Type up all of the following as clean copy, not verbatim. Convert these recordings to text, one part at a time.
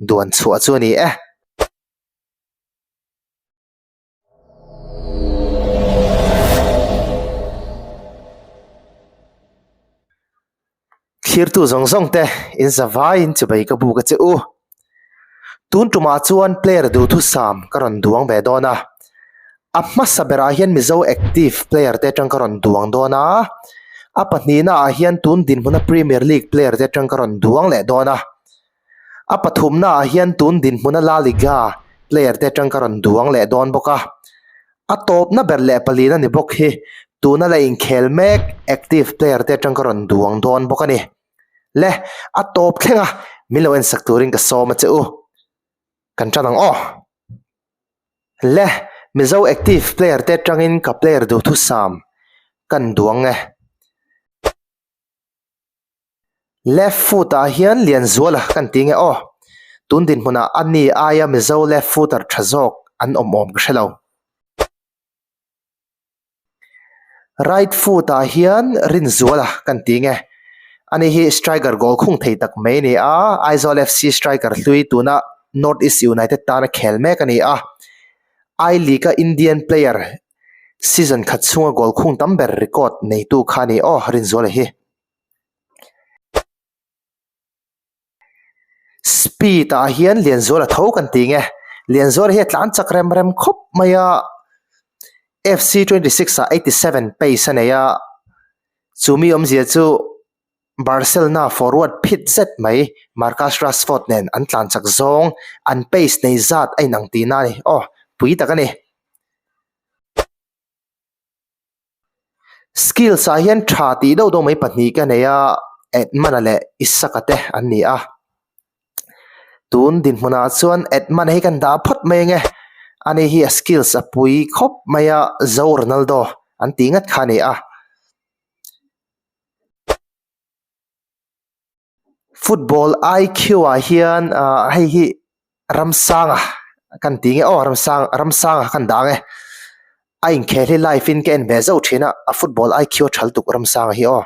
duan chhuah chu a ni e. Thlirtu zawng zawng te in zavaiin chubei ka buk a che u. Tun tumah chuan player duhthusam ka rawn duang ve dawn a. A hmasa berah hian Mizo active player te atang ka rawn duang dawn a. A pahnihna ah hian tun dinhmuna Premier League player te atang ka rawn duang leh dawn a. A pathumna ah hian tun dinhmuna La Liga player te atang ka rawn duang leh dawn bawk a. A tawpna ber leh palina ni bawk hi tuna la inkhel mek active player te atang ka rawn duang dawn bawk a ni. Le, a tawp thleng a, min lo ensak turin ka sawm a che u. Kan tan ang aw. Le, Mizo active player te atangin ka player duhthusam kan duang e. Left foot ah hian Lianzuala kan ti nge aw. Tun dinhmunah a ni aia Mizo left footer tha zawk an awm awm ka hre lo. Right foot ah hian Rinzuala kan ti nge. Ani hi striker goal khung thei tak mai a ni a, Aizawl FC striker hlui tuna North East United tana khel mek a ni a. I-League a Indian player season khat chhunga goal khung tam ber record neitu kha a ni aw Rinzuala hi. Speed ah hian Lianzuala tho kan ti nge Lianzuala hi a tlan chak rem rem khawp mai a F C 26 ah 87 pace a nei a chumi awmzia chu Barcelona forward phit zet mai Marcus Rashford nen an tlan chak zawng an pace nei zat a inang tihna a ni aw pui tak a ni. Skills ah hian tha tih deuh deuh mai pahnih ka nei a Edmund-a leh Isaka te an ni a tun dinhmunah chuan Edmund-a hi kan dah phawt mai ange ani hi a skills a pui khawp mai a Zo Ronaldo an tih ngat kha a ni a. Football IQ ah hian ah hei hi Ramsanga kan ti nge aw Ramsang Ramsanga kan dah ang e a inkhel hi live in ka en ve zauh thin a a football IQ a tha lutuk Ramsanga hi aw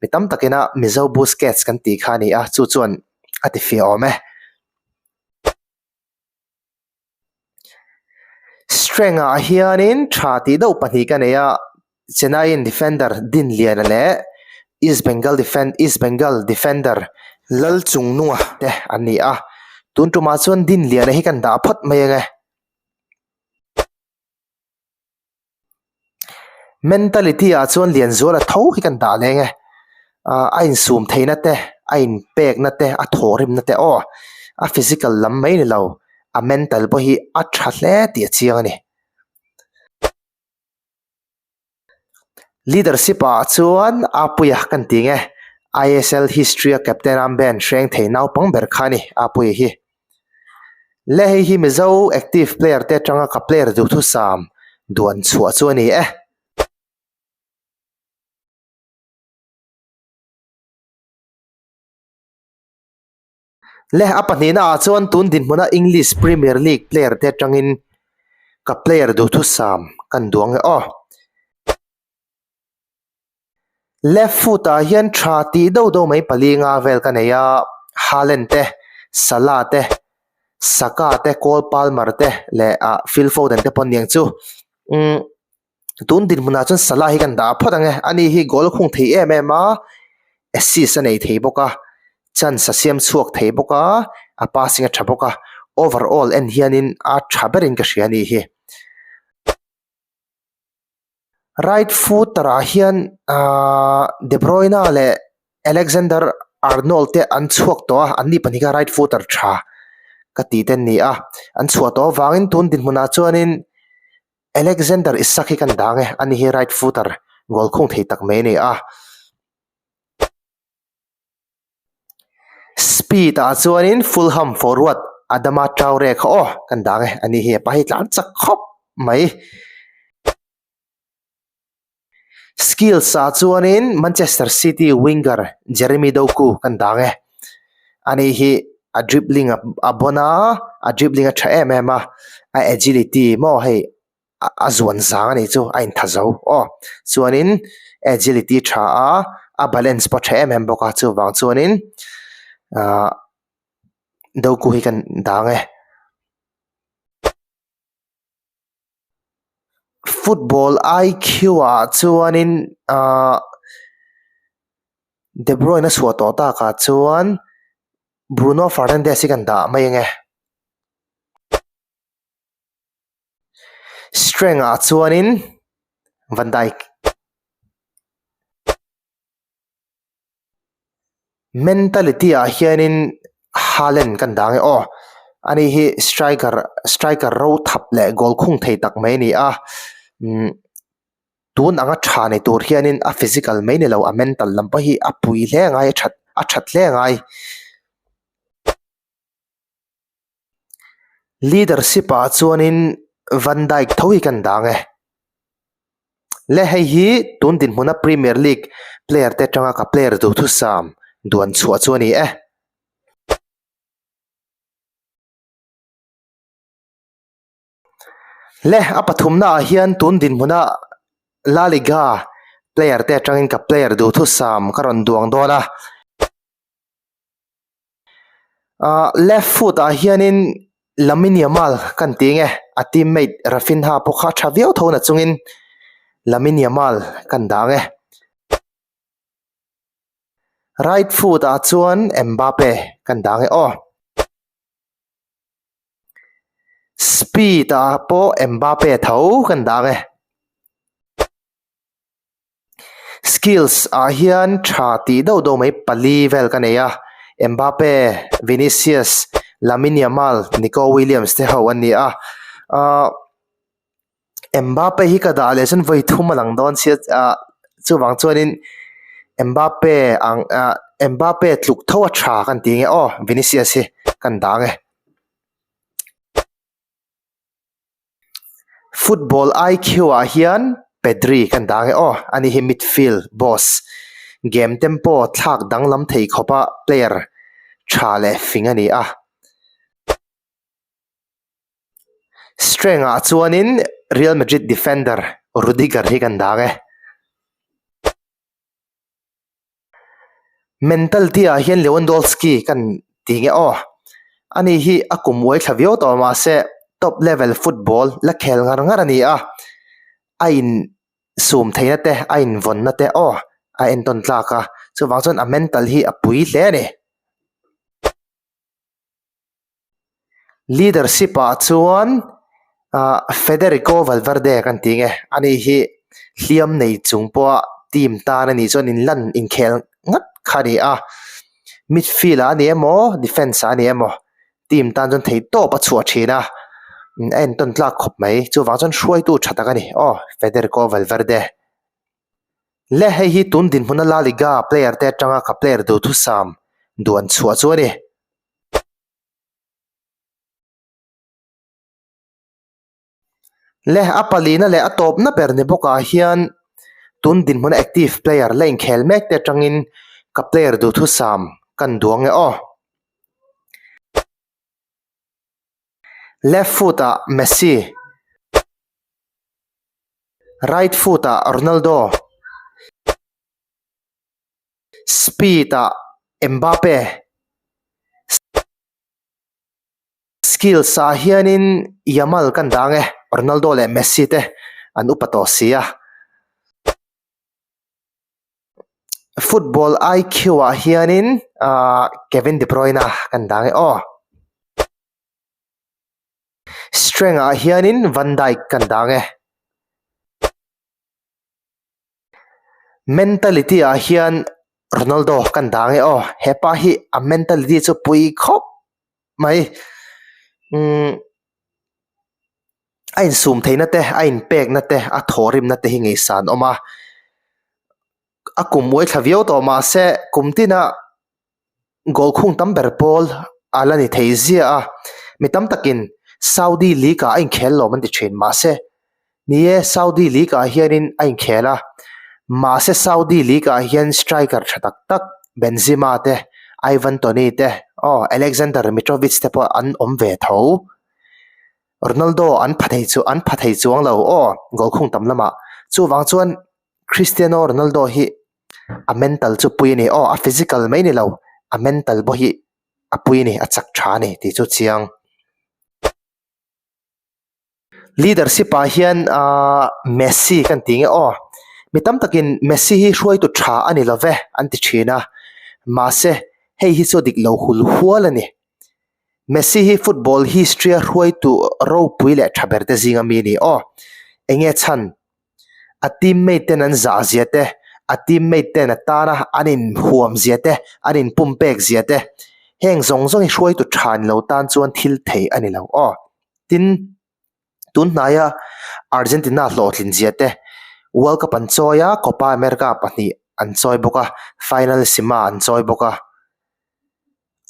mi tam takin a Mizo Busquets kan tih kha a ni a chu chuan a ti fiah awm e. Strength ah hianin tha tih deuh pahnih ka nei a Chennaiyin defender Dinliana leh East Bengal defen East Bengal defender Lalchungnunga te an ni a tun tumah chuan Dinliana hi kan dah phawt mai ang e. Mentality ah chuan Lianzuala tho hi kan dah leng e ah a insum theihna te a inpekna te a thawhrimna te aw a physical lam mai ni lo a mental pawh hi a tha hle tih a chiang a ni. Leadership ah chuan Apuia kan ti nge I_S_L history a captain armband hreng thei naupang ber kha a ni Apuia hi. Le hei hi Mizo active player te atanga ka player duhthusam duan chhuah chu a ni e. Le a pahnihna ah chuan tun dinhmuna English Premier League player te atangin ka player duhthusam kan duang e aw. Left foot ah hian tha tih deuh deuh mai pali nga vel ka nei a Haaland te Salah te Saka te Cole Palmer te leh ah Phil Foden te pawh an ni ang chu umm tun dinhmunah chuan Salah hi kan dah phawt ang e ani hi goal a khung thei em em a assist a nei thei bawk a chance a siam chhuak thei bawk a a passing a tha bawk a overall en hianin a tha berin ka hria a nih hi. Right footer ah hian ahh De Bruyne leh Alexander Arnold te an chhuak tawh a an ni pahnih kha right footer tha ka tih te an ni a an chhuah tawh avangin tun dinhmunah chuanin Alexander Isak hi kan dang e ani hi right footer goal khung thei tak mai a ni a. Speed ah chuanin Fulham forward Adama Traore kha aw kan dang e ani hi a pa hi tlan chak khawp mai. Skills ah chuanin Manchester City winger Jeremy Doku kan dang e ani hi a dribbling a bon a a dribbling a tha em em a a agility maw hei. a zuan zang a nih chu a intha zo aw chuanin agility tha a a balance pawh a tha em em bawk a chuvang chuanin ahh Doku hi kan dang e. Football IQ ah chuanin ahh De Bruyne a chhuah tawh takah chuan Bruno Fernandes hi kan dah mai ang e. Strength ah chuanin Van Dijk. Mentality ah hianin Haaland kan dang e aw ani hi striker striker ro thap leh goal khung thei tak mai a ni a umm tun anga tha nei tur hianin a physical mai ni lo a mental lam pawh hi a pui hle a ngai a that a that hle a ngai. Leadership ah chuanin Van Dijk tho hi kan dang e. Le hei hi tun dinhmuna Premier League player te atanga ka player duhthusam duan chhuah chu a ni e. Le a pathumna ah hian tun dinhmuna La Liga player te atangin ka player duhthusam ka rawn duang dawn a. Ahh left foot ah hianin Lamine Yamal kan ti nge a teammate Raphinha pawh kha a tha viau tho na chungin Lamine Yamal kan dang e. Right foot ah chuan Mbappe kan dang e aw. Speed ah pawh Mbappe tho kan dang e. Skills ah hian tha tih deuh deuh mai pali vel ka nei a Mbappe, Vinicius, Lamine Yamal, Nico Williams te ho an ni a ahh Mbappe hi ka dah leh chuan vawi thum a lang dawn sia ah chuvang chuanin Mbappe ang ah Mbappe tluk tho a tha kan ti nge aw Vinicius hi kan dah ang e. Football IQ ah hian Pedri kan dah ang e aw ani hi midfield boss game tempo thlak danglam thei khawpa player tha leh fing a ni a. Strength ah chuanin Real Madrid defender Rudiger hi kan dah ang e. Mentality ah hian Lewandowski kan ti nge aw ani hi a kum uai thla viau tawh mahse top level football la khel ngar ngar a ni a a in sum theihna te a in vawnna te aw a entawn tlak a chuvang chuan a mental hi a pui hle a ni. Leadership ah chuan ah Federico Valverde kan ti nge ani hi hliam nei chung pawha team tan anih chuan in lan inkhel ngat kha a ni a midfield ah a ni emaw defence ah a ni emaw team tan chuan thei tawp a chhuah thin a a entawn tlak khawp mai chuvang chuan hruaitu tha tak a ni aw Federico Valverde. Le hei hi tun dinhmuna La Liga player te atanga ka player duhthusam duan chhuah chu a ni. Le a palina leh a tawpna ber ni bawkah hian tun dinhmuna active player la inkhel mek te atangin ka player duhthusam kan duang e aw. Left foot ah Messi. Right foot ah Ronaldo. Speed ah Mbappe. Skills ah hianin Yamal kan dang e, Ronaldo leh Messi te an upa tawh si a. Football IQ ah hianin ah Kevin De Bruyne kan dang e aw. Strength ah hianin Van Dijk kan dang e. Mentality ah hian Ronaldo kan dang e aw hepa hi a mentality chu pui khawp mai umm a insum theihna te a inpekna te a thawhrimna te hi ngaihsan a awm a a kum uai thla viau tawh mahse kum tina goal khung tam ber pawl a la ni thei zia a, mi tam takin Saudi League ah a inkhel lawm an ti thin mahse ni e Saudi League ah hianin a inkhel a mahse Saudi League ah hian striker tha tak tak Benzema te Ivan Toney te aw Alexander Mitrovic te pawh an awm ve tho Ronaldo an pha thei chu an pha thei chuang lo aw goal khung tam lamah chuvang chuan Cristiano Ronaldo hi a mental chu pui a ni aw a physical mai ni lo a mental pawh hi. a pui a ni, a chak tha a ni tih chu chiang. Leadership ah hian ahh Messi kan ti nge aw, mi tam takin Messi hi hruaitu tha a ni lo ve an ti thin a, mahse hei hi chu dik lo hul hual a ni. Messi hi football history a hruaitu ropui leh tha ber te zinga mi a ni aw, enge chhan a teammate ten an zah zia te, a teammate ten a tana an inhuam zia te, an inpumpek zia te, heng zawng zawng hi hruaitu tha ni lo tan chuan thil thei a ni lo aw. Tin, tun hnaia Argentina hlawhtlin zia te, World Cup an chawi a, Copa America pahnih an chawi bawk a, Finalissima an chawi bawk a.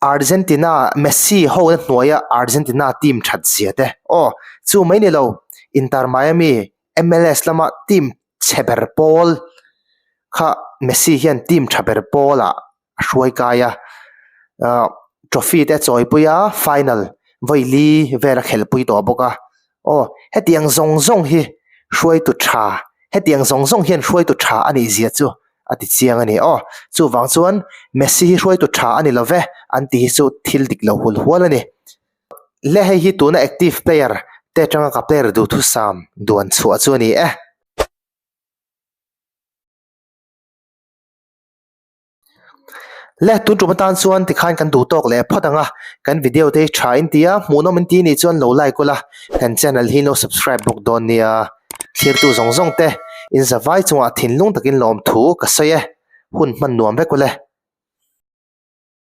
Argentina Messi ho na hnuaia Argentina team that zia te aw chu mai ni lo Inter Miami MLS lama team chhe ber pawl kha Messi hian team tha ber pawl ah a hruai kai a ah trophy te a chawi pui a final vawi li vel a khelh pui tawh bawk a aw hetiang zawng zawng hi hruaitu tha hetiang zawng zawng hian hruaitu tha a nih zia chu a ti chiang a ni aw. Chuvang chuan Messi hi hruaitu tha a ni lo ve an tih hi chu thil dik lo hul hual a ni. Le hei hi tuna active player te atanga ka player duhthusam duan chhuah chu a ni e. Le tun tum atan chuan tikhan kan duh tawk leh phawt ang a, kan video te hi tha in ti a, hmuhnawm in ti nih chuan lo like ula, kan channel hi lo subscribe bawk dawn nia. Thirtu zawng zawng te in zavai chungah thinlung takin lawmthu ka sawi e, hun hman nuam vek ule.